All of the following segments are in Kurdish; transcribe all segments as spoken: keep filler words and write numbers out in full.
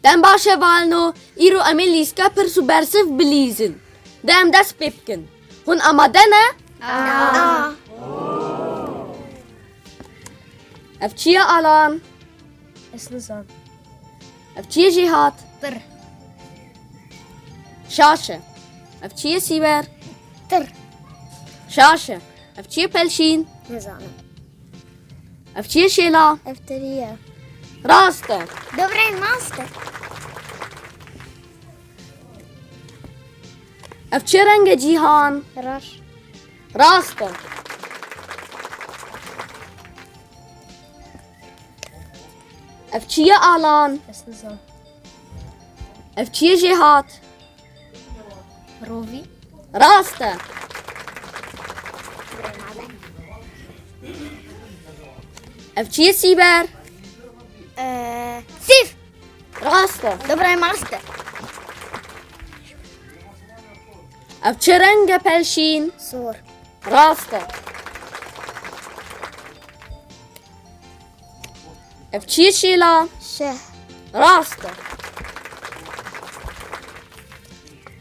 Dem baş hevalno, îro em ê lîstika pirs û bersiv bilîzin. De em dest pê bikin. Hûn amade ne? Aa. Ev çi ye Alan? Ez nizam. Ev çi ye Jêhat? Tir. Şaş e. Ev çi ye Sîber? Tir. Şaş e. Ev çi ye Pelşîn? Nizanim. Ev çi ye Şêla? Ev tirî ye. Rast e. Dobrê mast e. Ev çi reng e Cîhan? Reş. Rast e. Ev çi ye Alan? Ez nizam. Ev çi ye Jêhat? Rovî. Rast e. Ev çi ye Sîber? Ee, sîf. Rast e. Dobrê mast e. Ev çi reng e Pelşîn? Sor. Rast e. Ev çi ye Şêla? Şeh. Rast e.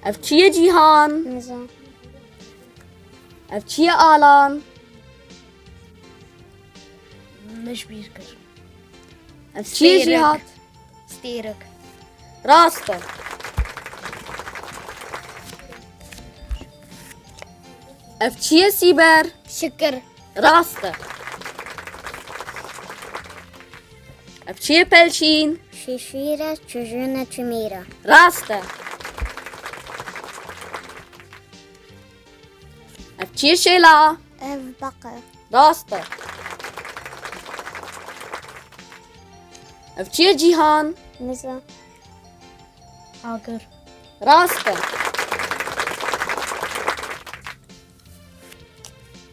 Ev çi ye Cîhan? Nizam. Ev çi ye Alan? Min ji bîr kir. Ev çi ye Jêhat? Stêrik. Rast e. Ev çi ye Sîber? Şikir. Rast e. Ev çi ye Pelşîn? Şişîr e, çijûn e, çimîr e. Rast e. Ev çi ye Şêla? Ev beq e. Rast e. Ev çi ye Cîhan? Nizam. Agir. Rast e.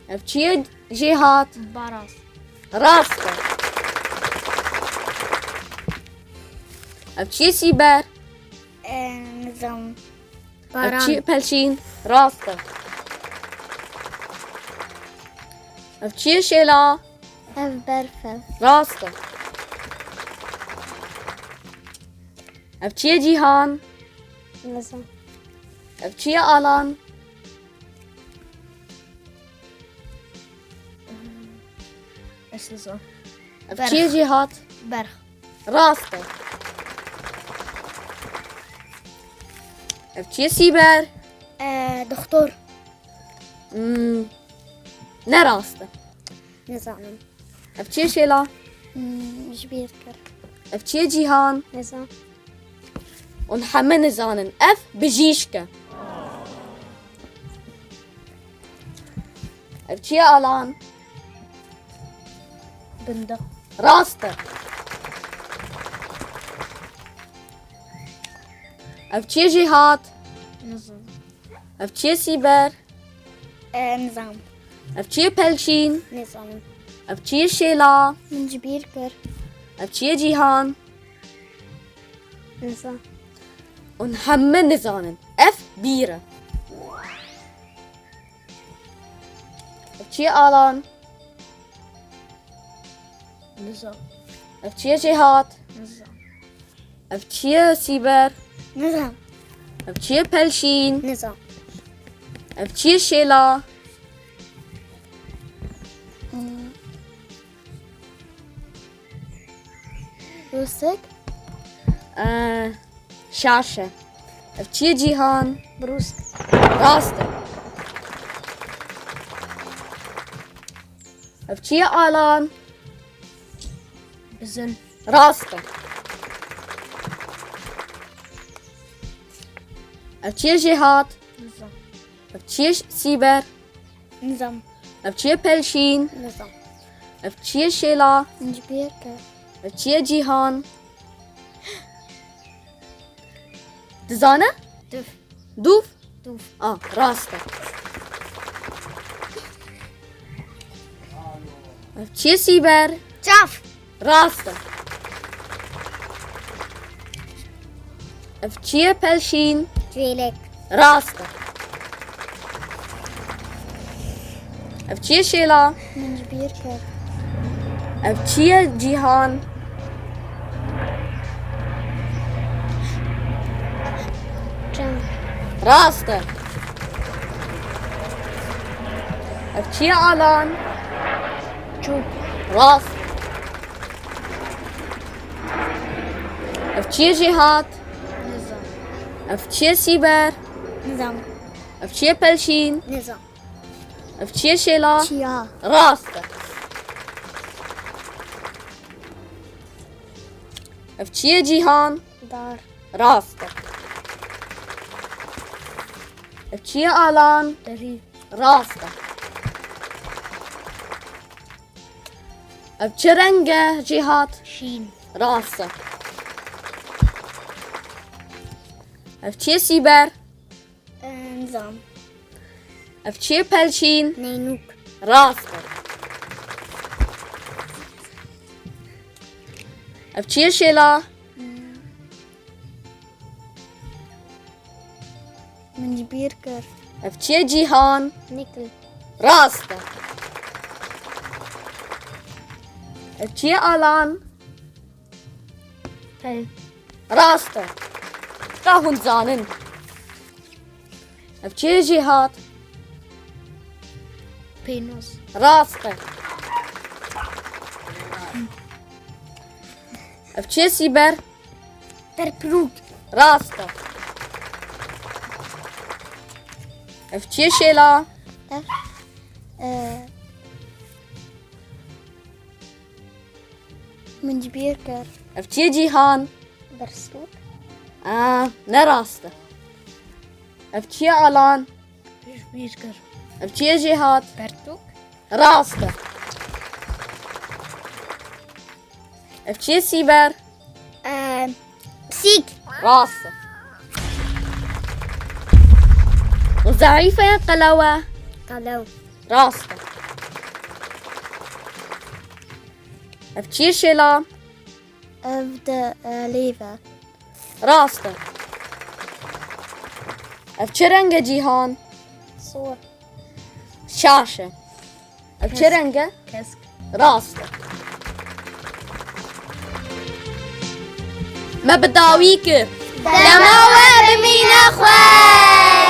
Ev çi ye Jêhat? Baras. Rast e. Ev çi ye Sîber? Ee, nizam. Ev çi ye Pelşîn? Rast e. Ev çi ye Şêla? Ev berf e. Rast e. Ev çi ye Cîhan? Nizam. Ev çi ye Alan? Ez nizam. Ev çi ye Jêhat? Berx. Rast e. Ev çi ye Sîber? Ee, doktor. Hmm. Ne rast e. Nizanim. Ev çi ye Şêla? Hmm, ji bîr kir. Ev çi ye Cîhan? Nizam. Hûn heme nizanin. Ev bijîşk e. Ev çi ye Alan? Bindiq. Rast e. Ev çi ye Jêhat? Nizam. Ev çi ye Sîber? E, nizam. Ev çi ye Pelşîn? Nizanim. Ev çi ye Şêla? Min ji bîr kir. Ev çi ye Cîhan? Nizam. Hûn heme nizanin. Ev bîr e. Ev çi ye Alan? Nizam. Ev çi ye Jêhat? Nizam. Ev çi ye Sîber? Nizam. Ev çi ye Pelşîn? Nizam. Ev çi ye Şêla? Hmm. Rûsik? Ee, şaş e. Ev çi ye Cîhan? Brûsk. Rast e. Ev çi ye Alan? Bizin. Rast e. Ev çi ye Jêhat? Nizam. Ev çi ye Sîber? Nizam. Ev çi ye Pelşîn? Nizam. Ev çi ye Şêla? Min ji bîr kir. Ev çi ye Cîhan? Dizane? Dûv. Dûv? Dûv. A, rast e. Ev çi ye Sîber? Çav. Rast e. Ev çi ye Pelşîn? Çêlek. Rast e. Ev çi ye Şêla? Min ji bîr kir. Ev çi ye Cîhan? Rast e. Ev çi ye Alan? Çûk. Rast. Ev çi ye Jêhat? Nizam. Ev çi ye Sîber? Nizam. Ev çi ye Pelşîn? Nizam. Ev çi ye Şêla? Çiya. Rast e. Ev çi ye Cîhan? Dar. Rast e. Ev çi ye Alan? Derî. Rast e. Ev çi reng e Jêhat? Şîn. Rast e. Ev çi ye Sîber? Nizam. Ev çi ye Pelşîn? Neynûk. Rast e. Ev çi ye Şêla? Min ji bîr kir. Ev çi ye Cîhan? Nîkil. Rast e. Ev çi ye Alan? Pel. Rast e. Ka hûn zanin. Ev çi ye Jêhat? Pênûs. Rast e. Ev çi ye Sîber? Perpirûk. Rast e. Ev çi ye Şêla? Ev, e, Min ji bîr kir. Ev çi ye Cîhan? Berstûk. Aa, ne rast e. Ev çi ye Alan? Ji bîr kir. Ev çi ye Jêhat? Pertûk. Rast e. Ev çi ye Sîber? Eee, pisîk. Rast e. Zeîf e, qelew e? Qelew. Rast e. Ev çi ye Şêla? Ev de, e, lêv e. Rast e. Ev çi reng e Cîhan? Sor. Şaş e. Ev çi reng e? Kesk. Rast e. Me bi dawî kir. Dema we bimîne xweş.